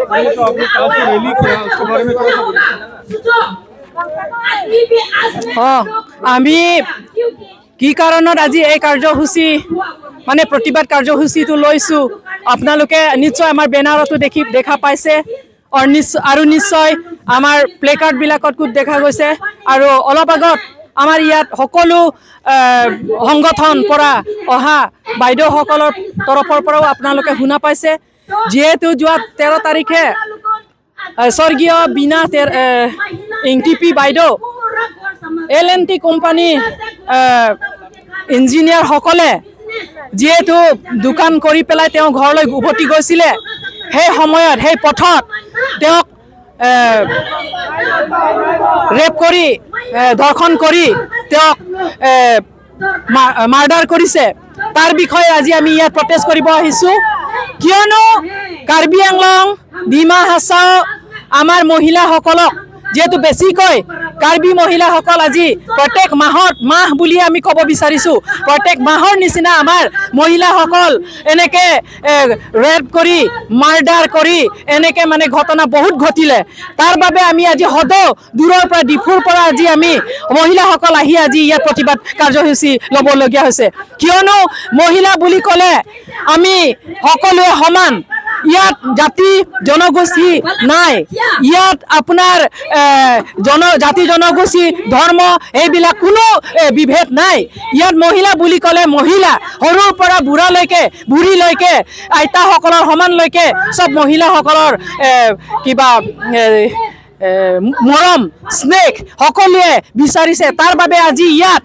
पहले तो आप लोग आज जो रैली किया, उसके बारे में थोड़ा सा बोलिए। অঁ, আমি কি কাৰণত আজি এই কাৰ্যসূচী, মানে প্ৰতিবাদ কাৰ্যসূচীটো লৈছোঁ, আপোনালোকে নিশ্চয় আমাৰ বেনাৰতো দেখা পাইছে আৰু নিশ্চয় আমাৰ প্লেকাৰ্ডবিলাকতো দেখা গৈছে। আৰু অলপ আগত আমাৰ ইয়াত সকলো সংগঠন পৰা অহা বাইদেউসকলৰ তৰফৰ পৰাও আপোনালোকে শুনা পাইছে। যিহেতু যোৱা 13 তাৰিখে স্বৰ্গীয় বীণা ইংটিপি বাইদেউ, এল এন টি কোম্পানী ইঞ্জিনিয়াৰসকলে যিহেতু দোকান কৰি পেলাই তেওঁ ঘৰলৈ উভতি গৈছিলে, সেই সময়ত সেই পথত তেওঁক ৰেপ কৰি, ধৰ্ষণ কৰি তেওঁক মাৰ্ডাৰ কৰিছে। তাৰ বিষয়ে আজি আমি ইয়াত প্ৰটেষ্ট কৰিব আহিছোঁ। কিয়নো কাৰ্বি আংলং, ডিমা হাছাও আমাৰ মহিলাসকলক, যিহেতু বেছিকৈ কাৰ্বি মহিলাসকল আজি প্ৰত্যেক মাহত, মাহ বুলি আমি ক'ব বিচাৰিছোঁ, প্ৰত্যেক মাহৰ নিচিনা আমাৰ মহিলাসকল এনেকৈ ৰেপ কৰি, মাৰ্ডাৰ কৰি এনেকৈ মানে ঘটনা বহুত ঘটিলে। তাৰ বাবে আমি আজি সদৌ দূৰৰ পৰা, ডিফুৰ পৰা আজি আমি মহিলাসকল আহি আজি ইয়াত প্ৰতিবাদ কাৰ্যসূচী ল'বলগীয়া হৈছে। কিয়নো মহিলা বুলি ক'লে আমি সকলোৱে সমান। ইয়াত জাতি জনগোষ্ঠী নাই। ইয়াত আপোনাৰ জাতি, জনগোষ্ঠী, ধৰ্ম এইবিলাক কোনো বিভেদ নাই। ইয়াত মহিলা বুলি ক'লে মহিলা সৰুৰ পৰা বুঢ়ালৈকে, বুঢ়ীলৈকে, আইতাসকলৰ সমানলৈকে চব মহিলাসকলৰ কিবা এ, এ, মৰম স্নেহ সকলোৱে বিচাৰিছে। তাৰ বাবে আজি ইয়াত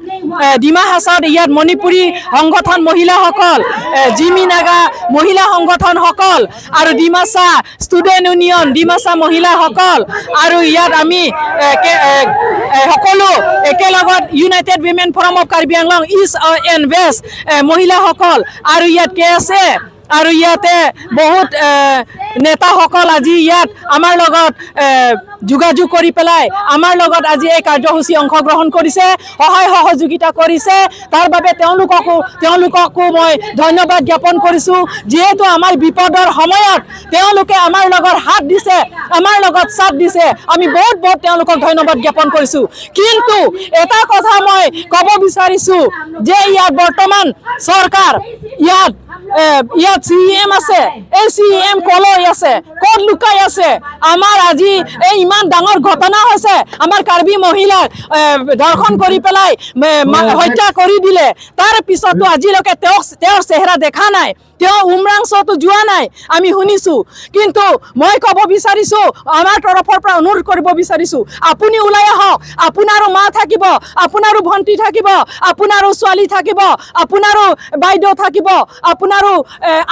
ডিমা হাছাওত ইয়াত মণিপুৰী সংগঠন মহিলাসকল, জিমি নাগা মহিলা সংগঠনসকল আৰু ডিমাচা ষ্টুডেণ্ট ইউনিয়ন, ডিমাচা মহিলাসকল আৰু ইয়াত আমি এ, কে- এ, এ, সকলো একেলগত United women forum of Karbi Anglong east and west মহিলাসকল আৰু ইয়াত কে এছ এ আৰু ইয়াতে বহুত নেতাসকল আজি ইয়াত আমাৰ লগত যোগাযোগ কৰি পেলাই আমাৰ লগত আজি এই কাৰ্যসূচী অংশগ্ৰহণ কৰিছে, সহায় সহযোগিতা কৰিছে। তাৰ বাবে তেওঁলোককো মই ধন্যবাদ জ্ঞাপন কৰিছোঁ। যিহেতু আমাৰ বিপদৰ সময়ত তেওঁলোকে আমাৰ লগত হাত দিছে, আমাৰ লগত চাথ দিছে, আমি বহুত বহুত তেওঁলোকক ধন্যবাদ জ্ঞাপন কৰিছোঁ। কিন্তু এটা কথা মই ক'ব বিচাৰিছোঁ যে ইয়াত বৰ্তমান চৰকাৰ ইয়াত চি এম আছে, এই চি এম কলৈ আছে, ক'ত লুকাই আছে? আমাৰ আজি এই ইমান ডাঙৰ ঘটনা হৈছে, আমাৰ কাৰ্বি মহিলাক ধৰ্ষণ কৰি পেলাই হত্যা কৰি দিলে। তাৰ পিছতো আজিলৈকে তেওঁৰ চেহেৰা দেখা নাই, তেওঁ উমৰাংচোতো যোৱা নাই আমি শুনিছোঁ। কিন্তু মই ক'ব বিচাৰিছোঁ, আমাৰ তৰফৰ পৰা অনুৰোধ কৰিব বিচাৰিছোঁ, আপুনি ওলাই আহক। আপোনাৰো মা থাকিব, আপোনাৰো ভণ্টি থাকিব, আপোনাৰো ছোৱালী থাকিব, আপোনাৰো বাইদেউ থাকিব, আপোনাৰো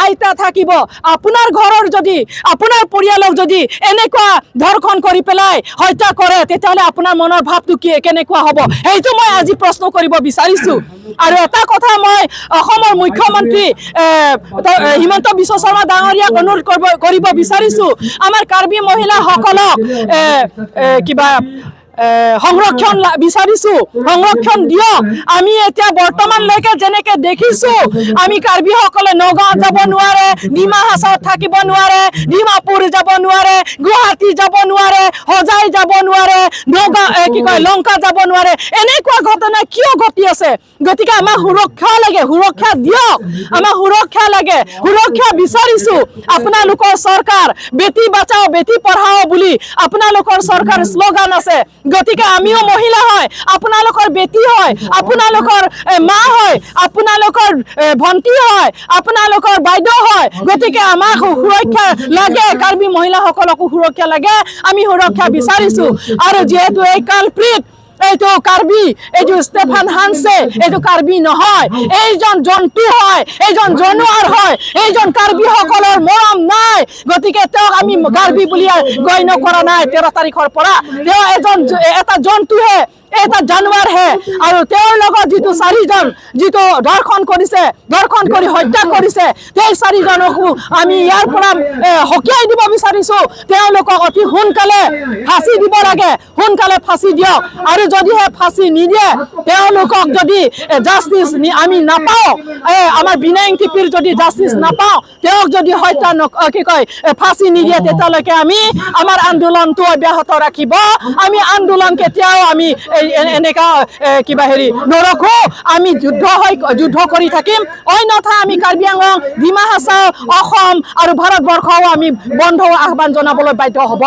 আইতা থাকিব। আপোনাৰ ঘৰৰ যদি, আপোনাৰ পৰিয়ালক যদি এনেকুৱা ধৰ্ষণ কৰি পেলাই হত্যা কৰে, তেতিয়াহ'লে আপোনাৰ মনৰ ভাৱটো কি কেনেকুৱা হ'ব, সেইটো মই আজি প্ৰশ্ন কৰিব বিচাৰিছোঁ। আৰু এটা কথা মই অসমৰ মুখ্যমন্ত্ৰী হিমন্ত বিশ্ব শৰ্মা ডাঙৰীয়াক অনুৰোধ কৰিব বিচাৰিছোঁ, আমাৰ কাৰ্বি মহিলাসকলক এ, এ, কিবা সংৰক্ষণ বিচাৰিছো, সংৰক্ষণ দিয়ক। আমি এতিয়া বৰ্তমানলৈকে যেনেকে দেখিছো, আমি কাৰ্বিসকলে নগাঁৱত যাব নোৱাৰে, ডিমা হাছাওত থাকিব নোৱাৰে, ডিমাপুৰ যাব নোৱাৰে, গুৱাহাটী যাব নোৱাৰে, হোজাই যাব নোৱাৰে, নগাঁও কি কয় লংকা যাব নোৱাৰে। এনেকুৱা ঘটনা কিয় ঘটি আছে? গতিকে আমাক সুৰক্ষা লাগে, সুৰক্ষা দিয়ক। আমাক সুৰক্ষা লাগে, সুৰক্ষা বিচাৰিছো। আপোনালোকৰ চৰকাৰ বেটি বাচাও বেটি পঢ়াও বুলি আপোনালোকৰ চৰকাৰ শ্লোগান আছে। গতিকে আমিও মহিলা হয়, আপোনালোকৰ বেটি হয়, আপোনালোকৰ মা হয়, আপোনালোকৰ ভণ্টি হয়, আপোনালোকৰ বাইদেউ হয়। গতিকে আমাক সুৰক্ষা লাগে, কাৰ্বি মহিলাসকলকো সুৰক্ষা লাগে। আমি সুৰক্ষা বিচাৰিছো। আৰু যিহেতু এই কালপ্ৰিট এইটো কাৰ্বি, এইটো ষ্টেফান হানছে, এইটো কাৰ্বি নহয়, এইজন জন্তু হয়, এইজন জানোৱাৰ হয়, এইজন কাৰ্বিসকলৰ মৰম নাই। গতিকে তেওঁক আমি কাৰ্বি বুলি গণ্য কৰা নাই 13 তাৰিখৰ পৰা। তেওঁ এটা জন্তুহে। এটা জানোৱাৰহে। আৰু তেওঁৰ লগত যিটো চাৰিজন যিটো ধৰ্ষণ কৰিছে, ধৰ্ষণ কৰি হত্যা কৰিছে, সেই চাৰিজনকো আমি ইয়াৰ পৰা সকীয়াই দিব বিচাৰিছোঁ, তেওঁলোকক অতি সোনকালে ফাঁচি দিব লাগে, সোনকালে ফাঁচি দিয়ক। আৰু যদিহে ফাঁচি নিদিয়ে, তেওঁলোকক যদি জাষ্টিছ আমি নাপাওঁ, আমাৰ বিনয় ইংতিপীৰ যদি জাষ্টিছ নাপাওঁ, তেওঁক যদি হত্যা কি কয় ফাঁচি নিদিয়ে, তেতিয়ালৈকে আমি আমাৰ আন্দোলনটো অব্যাহত ৰাখিব। আমি আন্দোলন কেতিয়াও আমি এনেকা কিবা হেৰি নৰখোঁ। আমি যুদ্ধ হৈ যুদ্ধ কৰি থাকিম, অন্যথা আমি কাৰ্বি আংলং, ডিমা হাছাও, অসম আৰু ভাৰতবৰ্ষও আমি বন্ধ আহ্বান জনাবলৈ বাধ্য হ'ব।